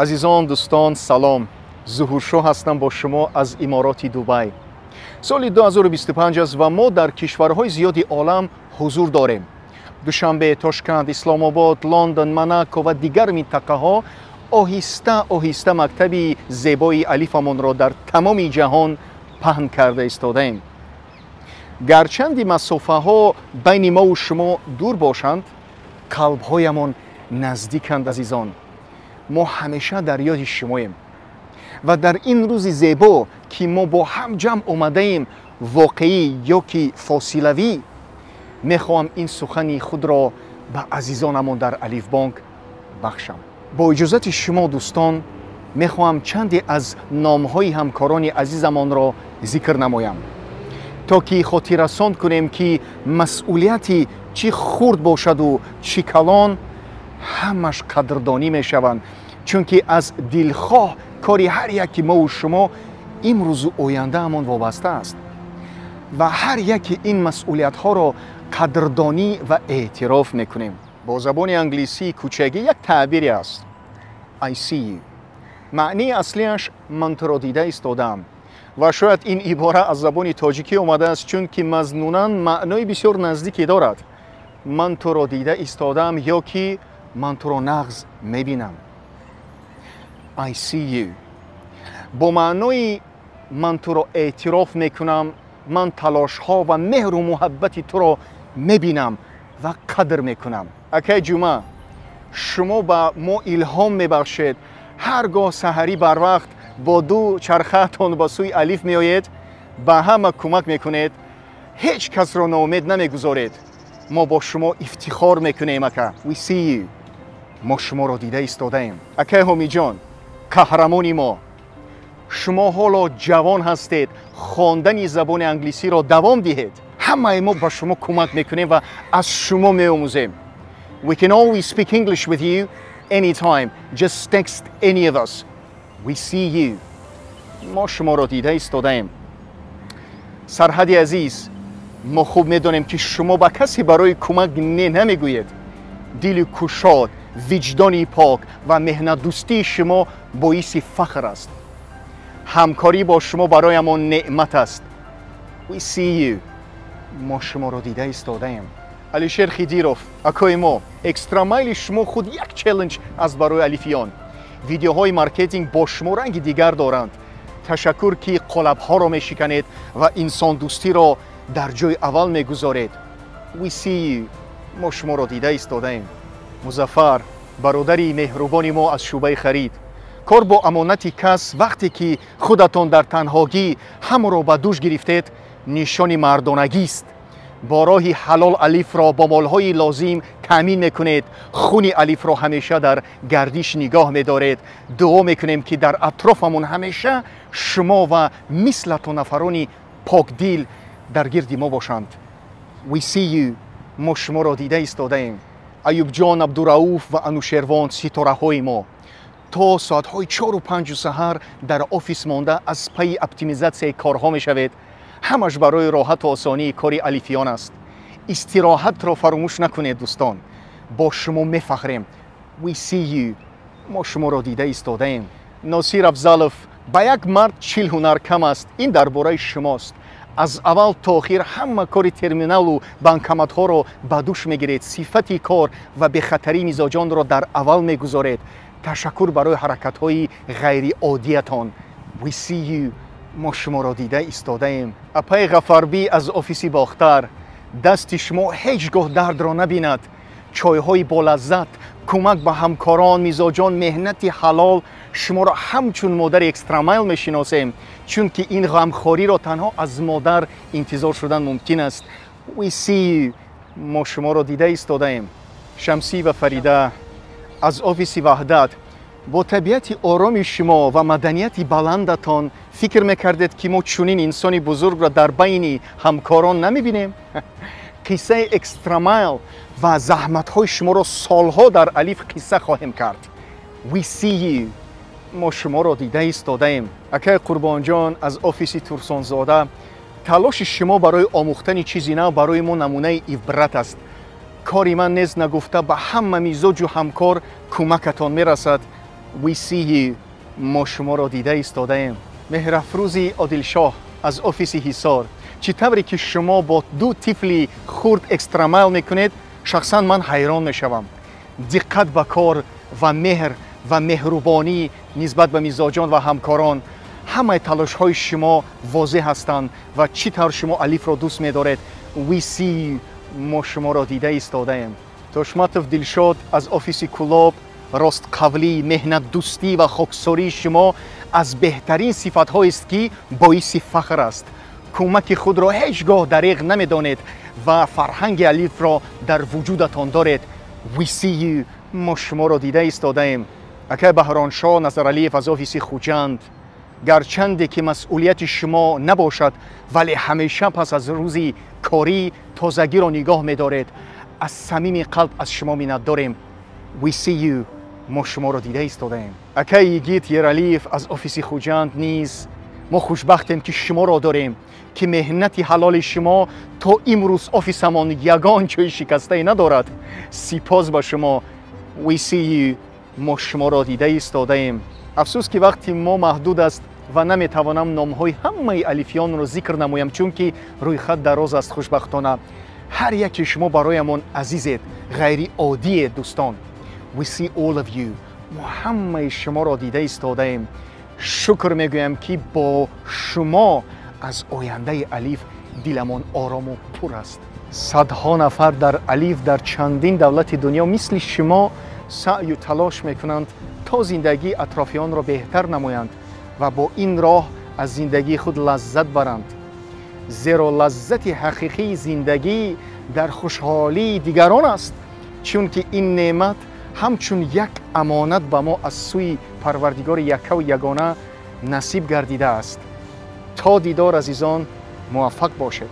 Азизон, дӯстон, салом. Зуҳуршоҳ ҳастам бо шумо аз Имороти Дубай. Соли 2025 аст ва мо дар кишварҳои зиёди олам ҳузур дорем. Душанбе, Тошканд, Исломобод, Лондон, Монако ва дигар минтақаҳо. Оҳиста оҳиста мактаби зебои Алифамонро дар тамоми ҷаҳон паҳн карда истодаем. Гарчанди масофаҳо байни мову шумо дур бошанд, қалбҳоямон наздиканд. Азизон, мо ҳамеша дар ёди шумоем ва дар ин рӯзи зебо, ки мо бо ҳам ҷамъ омадаем, воқеӣ ё ки фосилавӣ, мехоҳам ин сухани худро ба азизонамон дар Алифбонк бахшам. Бо иҷозати шумо, дӯстон, мехоҳам чанде аз номҳои ҳамкорони азизамонро зикр намоям, то ки хотиррасон кунем, ки масъулияти чӣ хурд бошаду чӣ калон, ҳамаш қадрдонӣ мешаванд, чунки аз дилхоҳ кори ҳар яки мову шумо имрӯзу ояндаамон вобаста аст ва ҳар яки ин масъулиятҳоро қадрдонӣ ва эътироф мекунем. Бо забони англисии кӯчагӣ як таъбире аст: "I see you". Маънии аслиаш "ман туро дида истодаам" ва шояд ин ибора аз забони тоҷикӣ омадааст, чунки мазмунан маънои бисёр наздике дорад: ман туро дида истодаам ё ки ман туро нағз мебинам. I see you бо маънои ман туро эътироф мекунам, ман талошҳо ва меҳру муҳаббати туро мебинам ва қадр мекунам. Акай Ҷума, шумо ба мо илҳом мебахшед. Ҳар гоҳ саҳарӣ барвақт бо ду чархаатон ба сӯи Алиф меоед, ба ҳама кӯмак мекунед, ҳеҷ касро ноумед намегузоред. Мо бо шумо ифтихор мекунем, ака. We see you. Мо шуморо дида истодаем. Акай Ҳомиҷон, қаҳрамони мо, шумо ҳоло ҷавон ҳастед, хондани забони англисиро давом диҳед. Ҳамаи мо ба шумо кӯмак мекунем ва аз шумо меомӯзем. We can always speak English with you anytime. Just text any of us. We see you. Мо шуморо дида истодаем. Сарҳади азиз, мо хуб медонем, ки шумо ба касе барои кӯмак не намегӯед. Дили кушод, виҷдони пок ва меҳнатдӯстии шумо боиси фахр аст. Ҳамкорӣ бо шумо бароямон неъмат аст. We see you. Мо шуморо дида истодаем. Алишер Хидиров, акои мо, extra mile и шумо худ як челлендж аст барои алифиён. Видеоҳои маркетинг бо шумо ранги дигар доранд. Ташаккур, ки қолабҳоро мешиканед ва инсондӯстиро дар ҷои аввал мегузоред. We see you. Мо шуморо дида истодаем. Музаффар, бародари меҳрубони мо аз шӯъбаи харид, кор бо амонати кас, вақте ки худатон дар танҳогӣ ҳамаро ба дӯш гирифтед, нишони мардонагист. Бо роҳи ҳалол Алифро бо молҳои лозим таъмин мекунед, хуни Алифро ҳамеша дар гардиш нигоҳ медоред. Дуо мекунем, ки дар атрофамон ҳамеша шумо ва мислатон нафарони покдил дар гирди мо бошанд. We see you. Мо шуморо дида истодаем. Аюбҷон Абдурауф ва Анушервон, ситораҳои мо, то соатҳои 4-у 5-у саҳар дар офис монда, аз пайи оптимизатсияи корҳо мешавед. Ҳамаш барои роҳату осонии кори алифиён аст. Истироҳатро фаромӯш накунед, дӯстон. Бо шумо мефахрем. We see you. Мо шуморо дида истодаем. Носир Афзалов, ба як мард 40 ҳунар кам аст, ин дар бораи шумост. Аз аввал то охир ҳама кори терминалу банкоматҳоро ба дӯш мегиред, сифати кор ва бехатарии мизоҷонро дар аввал мегузоред. Ташаккур барои ҳаракатҳои ғайриоддиятон. We see you. Мо шуморо дида истодаем. Апаи Ғафарбӣ аз офиси Бохтар, дасти шумо ҳеҷ гоҳ дардро набинад. Чойҳои болаззат, кӯмак ба ҳамкорон, мизоҷон, меҳнати ҳалол. Шуморо ҳамчун модари extra mile мешиносем, чунки ин ғамхориро танҳо аз модар интизор шудан мумкин аст. We see you. Мо шуморо дида истодаем. Шамсӣ ва Фарида аз офиси Ваҳдат, бо табиати ороми шумо ва маданияти баландатон фикр мекардед, ки мо чунин инсони бузургро дар байни ҳамкорон намебинем? Қиссаи extra mile ва заҳматҳои шуморо солҳо дар Алиф қисса хоҳем кард. We see you. Мо шуморо дида истодаем. Акай Қурбонҷон аз офиси Турсонзода, талоши шумо барои омӯхтани чизи нав барои мо намунаи ибрат аст. Кори ман нез нагуфта, ба ҳама мизоҷу ҳамкор кӯмакатон мерасад. We see you. Мо шуморо дида истодаем. Меҳрафрӯзи Одилшоҳ аз офиси Ҳисор, чӣ тавре ки шумо бо ду тифли хурд extra mile мекунед, шахсан ман ҳайрон мешавам. Диққат ба кор ва меҳр ва меҳрубонӣ нисбат ба мизоҷон ва ҳамкорон, ҳамаи талошҳои шумо возеҳ ҳастанд ва чӣ тавр шумо Алифро дӯст медоред. We see you. Мо шуморо дида истодаем. Тошматов Дилшод аз офиси Кӯлоб, ростқавлӣ, меҳнатдӯстӣ ва хоксории шумо аз беҳтарин сифатҳоест, ки боиси фахр аст. Кӯмаки худро ҳеҷ гоҳ дареғ намедонед ва фарҳанги Алифро дар вуҷудатон доред. We see you. Мо шуморо дида истодаем. Акай Баҳроншоҳ Назаралиев аз офиси Хуҷанд, гарчанде ки масъулияти шумо набошад, вале ҳамеша пас аз рӯзи корӣ тозагиро нигоҳ медоред. Аз самими қалб аз шумо миннатдорем. We see you. Мо шуморо дида истодаем. Акай Йигит Ералиев аз офиси Хуҷанд низ, мо хушбахтем, ки шуморо дорем, ки меҳнати ҳалоли шумо то имрӯз офисамон ягон ҷои шикастае надорад. Сипос ба шумо. We see you. Мо шуморо дида истодаем. Афсӯс, ки вақти мо маҳдуд аст ва наметавонам номҳои ҳамаи алифиёнро зикр намоям, чунки рӯйхат дароз аст. Хушбахтона, ҳар яке шумо бароямон азизед, ғайриоддиед, дӯстон. We see all of you. Мо ҳамаи шуморо дида истодаем. Шукр мегӯям, ки бо шумо аз ояндаи Алиф диламон орому пур аст. Садҳо нафар дар Алиф дар чандин давлати дунё мисли шумо саъю талош мекунанд, то зиндагии атрофиёнро беҳтар намоянд ва бо ин роҳ аз зиндагии худ лаззат баранд, зеро лаззати ҳақиқии зиндагӣ дар хушҳолии дигарон аст, чунки ин неъмат ҳамчун як амонат ба мо аз сӯи Парвардигори яккаву ягона насиб гардидааст. То дидор, азизон, муваффақ бошед.